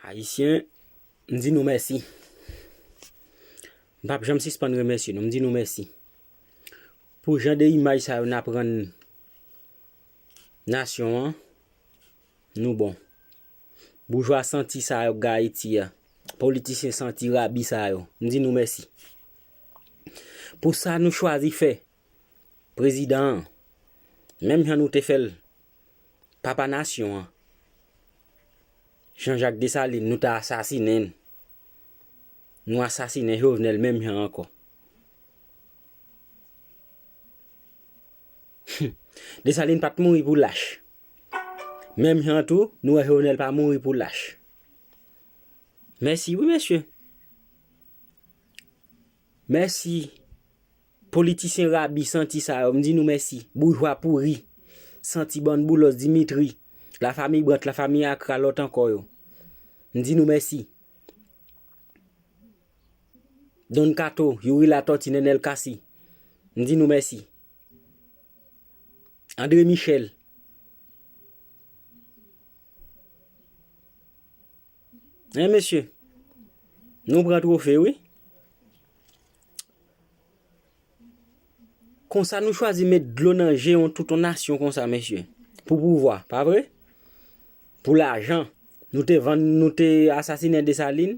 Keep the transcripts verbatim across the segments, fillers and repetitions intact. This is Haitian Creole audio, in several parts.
Ayisyen, m di nou mèsi. M p ap janm sispann remèsye nou. M di nou mèsi. Pou jan de imaj sa yo n ap rann nasyon an, nou bon. Boujwa santi sa yo k gen Ayiti a, politisyen santi rabi sa yo, m di nou mèsi. Pou sa nou chwazi fè prezidan an, menm jan nou te fè l papa nasyon an, Jean Jacques Dessalines, nou ta asasinen l. Nou asasinen Jovenel menm jan ankò. Desalin pa t mouri pou lach. Menm jan tou, nou wè Jovenel pa mouri pou lach. Mèsi wi, mesye. Mèsi. Politisyen rabi santi sa yo, m di nou mèsi. Boujwa pouri. Santi bann boulòs Dimitri. Lafanmi Brant, lafanmi Akra, lòt ankò yo. M di nou mèsi. Don Kato, Youri Latòti, Nenel Cassy. M di nou mèsi. André Michel. Hein, mesye? Nou pran twofe, wi. Konsa nou chwazi met dlo nan je yon tout yon nasyon konsa, mesye. Pou pouvwa, pa vre? Pou lajan. Nou te vann, nou te asasinen Desalin.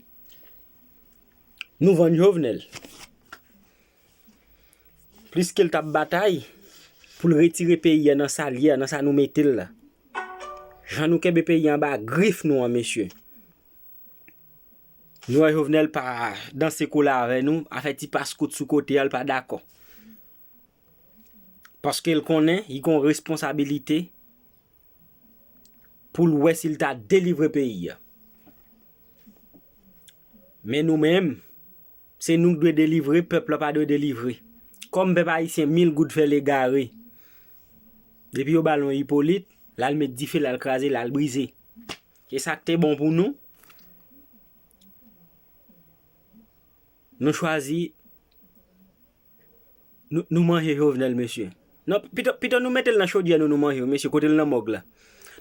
Nou vann Jovenel. Pliske l t ap batay pou l retire peyi a nan sa l ye a, nan sa nou mete l la. Jan nou kenbe peyi a anba grif nou an, mesye. Nou wè Jovenel pa danse kole avè nou, afè ti pas kout sou kote a, l pa dakò. Paske l konnen, li gen yon responsabilite pou l wè si l ta delivre peyi a. Men nou menm, se nou k dwe delivre, pèp la pa dwe delivre. Kòm pèp ayisyen, mil goud fè l egare. Depi yo ba l yon Ipolit, l al met dife, l al kraze, l al brize. E sa k te bon pou nou, nou chwazi, nou, nou manje Jovenel, mesye. Non, pito, pito nou mete l nan chodyè nou, nou manje, mesye, kote l nan mòg la.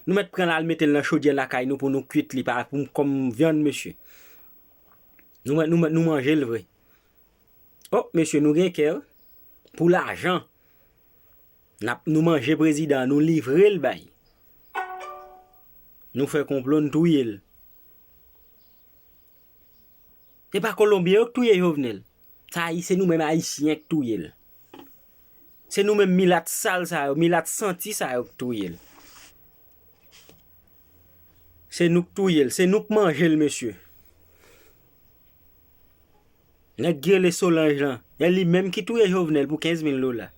Nou mèt pran l al mete l nan chodyè lakay nou pou nou kwit li, pa pou kòm vyann, mesye. Nou, nou, nou manje l vre. Oh, mesye, nou gen kè, wi. Pou lajan. N ap, nou manje prezidan, nou livre l bay. Nou fè konplo, n touye l. Se pa Kolonbyen yo k touye Jovenel. Sa, se nou menm Ayisyen k touye l. Se nou menm milat sal sa yo, milat santi sa yo k touye l. Se nou k touye l, se nou k manje l, mesye. Nèg ki rele Solange lan, e li menm ki touye Jovenel pou kenz mil dola.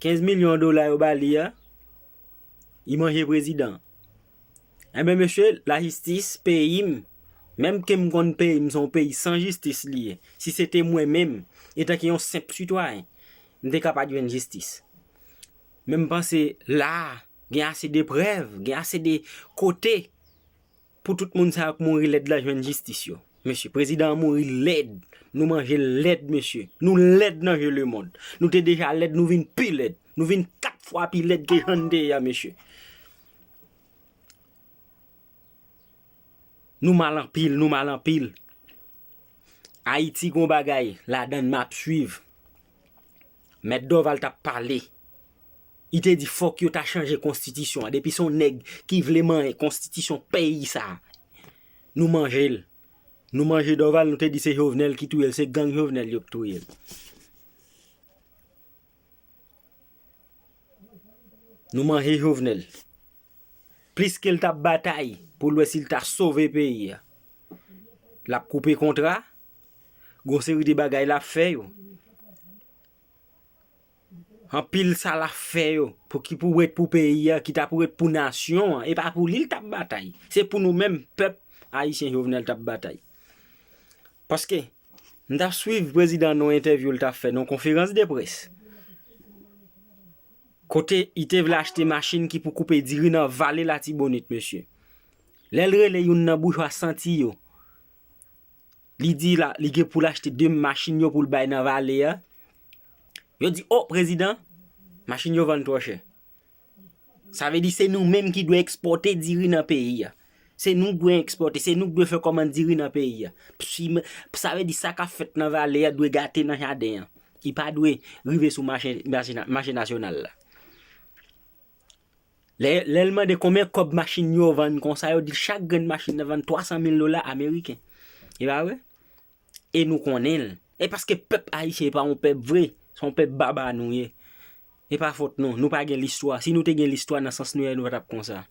Kenz milyon dola yo ba li a, li manje prezidan. Enben, mesye, lajistis, peyi m, menm ke m konn peyi m se yon peyi san jistis li ye, si se te mwen menm, etanke yon senp sitwayen, m te ka pa t jwenn jistis. Men m panse la a, gen ase de prèv, gen ase de kote pou tout moun sa yo k mouri lèd la jwenn jistis yo. Mesye, prezidan an mouri lèd. Nou manje l lèd, mesye. Nou lèd nan je lemonn. Nou te deja lèd, nou vin pi lèd. Nou vin kat fwa pi lèd ke jan n te ye a, mesye. Nou mal anpil, nou mal anpil. Ayiti gon bagay ladan l m ap swiv. Mèt Dorval t ap pale. Li te di fòk yo ta chanje konstitisyon an. Depi se yon nèg ki vle manyen konstitisyon peyi sa a, nou manje l. Nou manje Dorval, nou te di se Jovenel ki touye l, se gang Jovenel yo k touye l. Nou manje Jovenel. Pliske l t ap batay pou l wè si l ta sove peyi a. L ap koupe kontra, gon seri de bagay l ap fè yo. Anpil sa l ap fè yo, pou ki pou ret pou peyi a, ki ta pou ret pou nasyon an, e pa pou li l t ap batay. Se pou nou menm, pèp ayisyen Jovenel t ap batay. Paske, m t ap swiv prezidan nan yon entèvyou l t ap fè nan yon konferans de près. Kote li te vle achte machin ki pou koupe diri nan vale Latibonit, mesye. Lè l rele youn nan boujwa santi yo, li di la, li gen pou l achte de machin yo pou l bay nan vale a. Yo di, o, prezidan, machin yo vann twò chè. Sa vle di se nou menm ki dwe ekspòte diri nan peyi a. Se nou k dwe ekspòte, se nou k dwe fè kòmand diri nan peyi a. Si m- sa vle di sa k ap fèt nan vale a dwe gate nan jaden an. Li pa dwe rive sou mache, mache, mache nasyonal la. Lè, lè l mande konbyen kòb machin yo vann konsa, yo di chak grenn machin nan vann twa san mil dola ameriken. E pa vre? E nou konnen l. E paske pèp ayisyen e pa yon pèp vre, se yon pèp baba nou ye. E pa fòt nou, nou pa gen listwa. Si nou te gen listwa nan sans nou ye, nou pa t ap konsa.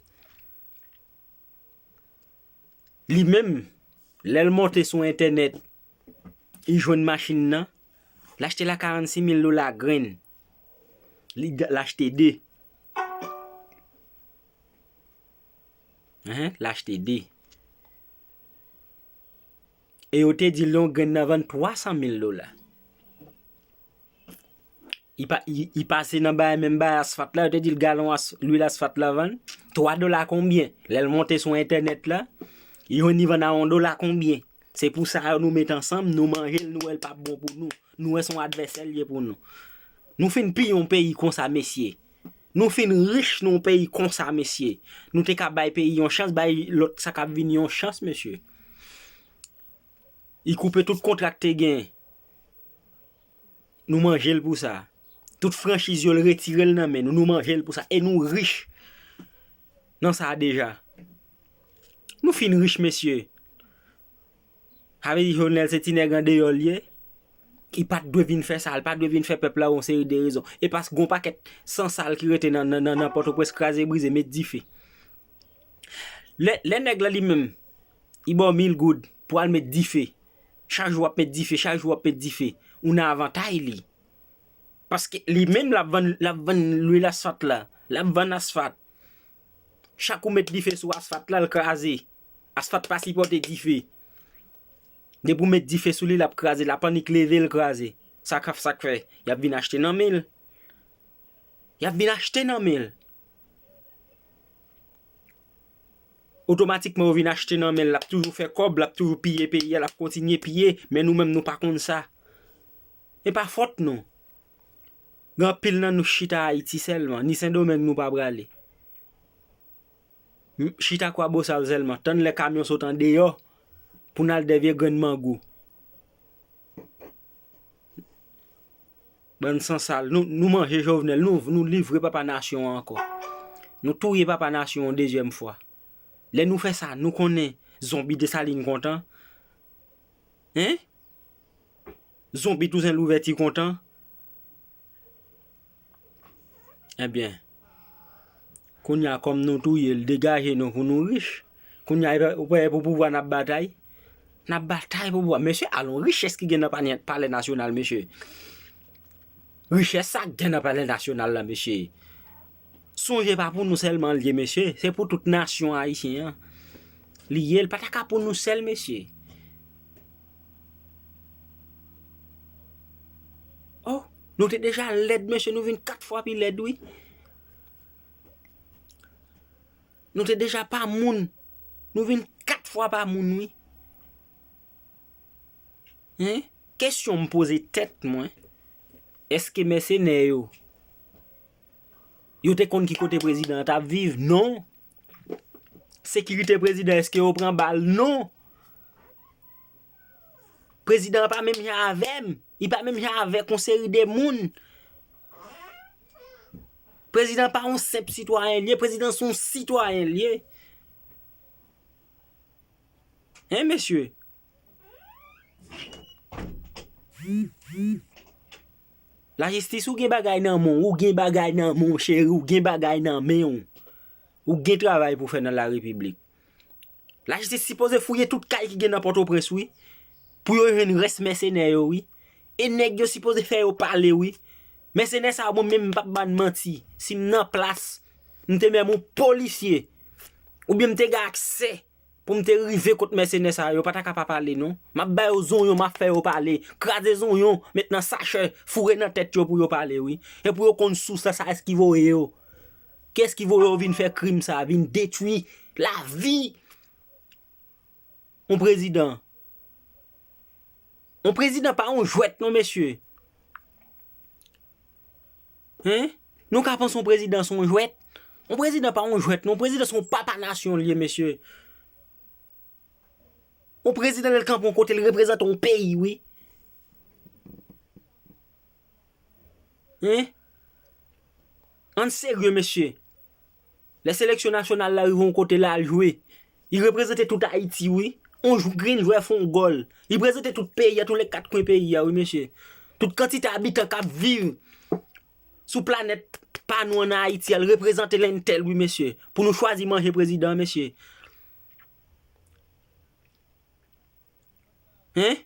Li menm, lè l monte sou entènèt, li jwenn machin nan, l achte l a karannsis mil dola grenn. Li, l achte de. Hen, l achte de. E yo te di l yon grenn nan vann twa san mil dola. Li pa, li, li pase nan bagay, menm bagay asfalt la, yo te di l galon as, lwil asfalt la vann twa dola konbyen. Lè l monte sou entènèt la, li jwenn li vann a yon dola konbyen. Se pou sa yo nou met ansanm, nou manje l, nou wè l p ap bon pou nou. Nou wè se yon advèsè l ye pou nou. Nou fin piye yon peyi konsa, mesye. Nou fin rich nan yon peyi konsa, mesye. Nou te ka bay peyi yon chans, bay lòt sa k ap vini yon chans, mesye. Li koupe tout kontra k te gen. Nou manje l pou sa. Tout franchiz yo, l retire l nan men nou. Nou manje l pou sa. E nou rich nan sa deja. Nou fin rich, mesye. Sa vle di Jovenel se ti nèg andeyò l ye. Li pa t dwe vin fè sa, li pa t dwe vin fè pèp la yon seri de rezon. E paske gon pakèt sansal ki rete nan, nan, nan, nan Pòtoprens kraze brize, met dife. Lè, lè nèg la li menm, li ba w mil goud pou al met dife. Chak jou w ap met dife, chak jou w ap met dife. Ou nan avantay li. Paske li menm l ap vann, l ap vann lwil asfalt la. L ap vann asfalt. Chak ou met dife sou asfalt la, l kraze. Asfalt pa sipòte dife. Depi w met dife sou li, l ap kraze. L ap annik leve, l kraze. Sa k, sa k fè? Y ap vin achte nan men l. Y ap vin achte nan men l. Otomatikman, yo vin achte nan men l. L ap toujou fè kòb, l ap toujou piye peyi a, l ap kontinye piye. Men nou menm, nou pa konn sa. E pa fòt nou. Gen anpil nan nou chita Ayiti sèlman, ni Sendomeng nou pa prale. M- Chita Kwabosal sèlman, tann lè kamyon sot andeyò pou n al dèyè grenn mango. Bann sansal, nou, nou manje Jovenel, nou, nou livre papa nasyon an ankò. Nou touye papa nasyon an yon dezyèm fwa. Lè nou fè sa, nou konnen zonbi Desalin kontan. Hein? Zonbi Touzen Louvèti kontan. Ebyen, kounye a, kòm nou touye l, degaje nou pou nou rich. Kounye a, ou pè pou pouvwa n ap batay? N ap batay pou pouvwa. Mesye, alon richès ki gen nan palè, palè nasyonal, mesye. Richès sa k gen nan palè nasyonal la, mesye. Sonje pa pou nou sèlman l ye, mesye. Se pou tout nasyon ayisyen an. Li ye, l pa ta ka pou nou sèl, mesye. Oh, nou te deja lèd, mesye, nou vin kat fwa pi lèd, wi. Nou te deja pa moun, nou vin kat fwa pa moun, wi. Hein? Kesyon m poze tèt mwen, èske mèsenè yo, yo te konn ki kote prezidan an t ap viv? Non. Sekirite prezidan, èske yo pran bal? Non. Prezidan an pa menm jan avè m. Li pa menm jan avèk yon seri de moun. Prezidan pa yon senp sitwayen l ye. Prezidan se yon sitwayen l ye. Hein, mesye? Lajistis, ou gen bagay nan men w, ou gen bagay nan men w, cheri, ou gen bagay nan men w. Ou gen travay pou fè nan larepiblik. Lajistis sipoze fouye tout kay ki gen nan Pòtoprens, wi. Pou yo jwenn rès mèsenè yo, wi. E nèg yo sipoze fè yo pale, wi. Mèsenè sa yo, mwen menm, m p ap ba n manti. Si m nan plas, m te menm yon polisye, oubyen m te gen aksè pou m te rive kot mèsenè sa yo, yo pa ta ka pa pale, non. M ap ba yo zonyon, m ap fè yo pale. Kraze zonyon, met nan sachè, foure nan tèt yo pou yo pale, wi. E pou yo konn sous la, sa èski voye yo. Kiyès ki voye yo vin fè krim sa, vin detwi lavi yon prezidan? Yon prezidan pa yon jwèt, non, mesye. Hein? Nou ka panse yon prezidan se yon jwèt? Yon prezidan pa yon jwèt, non. Yon prezidan se yon papa nasyon l ye, mesye. Yon prezidan lè l kanpe yon kote, l reprezante yon peyi, wi. Hein? Ann serye, mesye. Lè seleksyon nasyonal la rive yon kote, l al jwe, li reprezante tout Ayiti, wi. Yon jou, grenn jwè fè yon gòl. Li reprezante tout peyi a, tout lè kat kwen peyi a, wi, mesye. Tout kantite abitan k ap viv sou planèt pa nou ann Ayiti a, l reprezante lentèl, wi, mesye. Pou nou chwazi manje prezidan, mesye. Hein?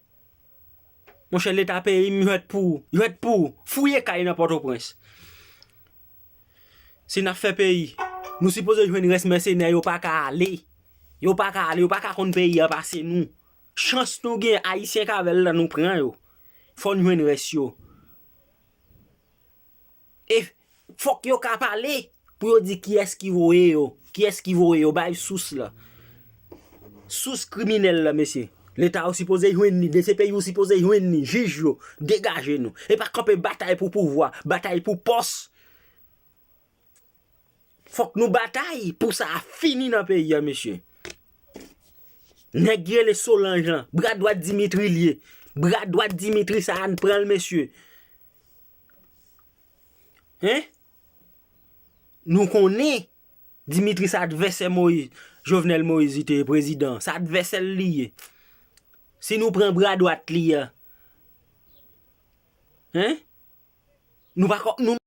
Monchè, leta peyi m, jwèt pou ou. Jwèt pou ou. Fouye kay nan Pòtoprens. Si n ap fè peyi, nou sipoze jwenn rès mèsenè yo pa ka ale. Yo pa ka ale, yo pa ka konn peyi a pase nou. Chans nou gen, Ayisyen k avè l la, nou pran yo. Fò n jwenn rès yo. E fòk yo ka pale pou yo di kiyès ki voye yo. Kiyès ki voye yo, bay sous la. Sous kriminèl la, mesye. Leta yo sipoze jwenn li, D C P I yo sipoze jwenn li, jij yo, degaje nou. E pa kanpe batay pou pouvwa, batay pou pòs. Fòk nou batay pou sa a fini nan peyi a, mesye. Nèg ki rele Solange lan, bra dwat Dimitri l ye. Bra dwat Dimitri sa a, n pran l, mesye. Hein? Nou konnen Dimitri se advèsè Moïse, Jovenel Moïse li te ye prezidan. Se advèsè l li ye. Si nou pran bra dwat li a, hein? Nou pa ko-, nou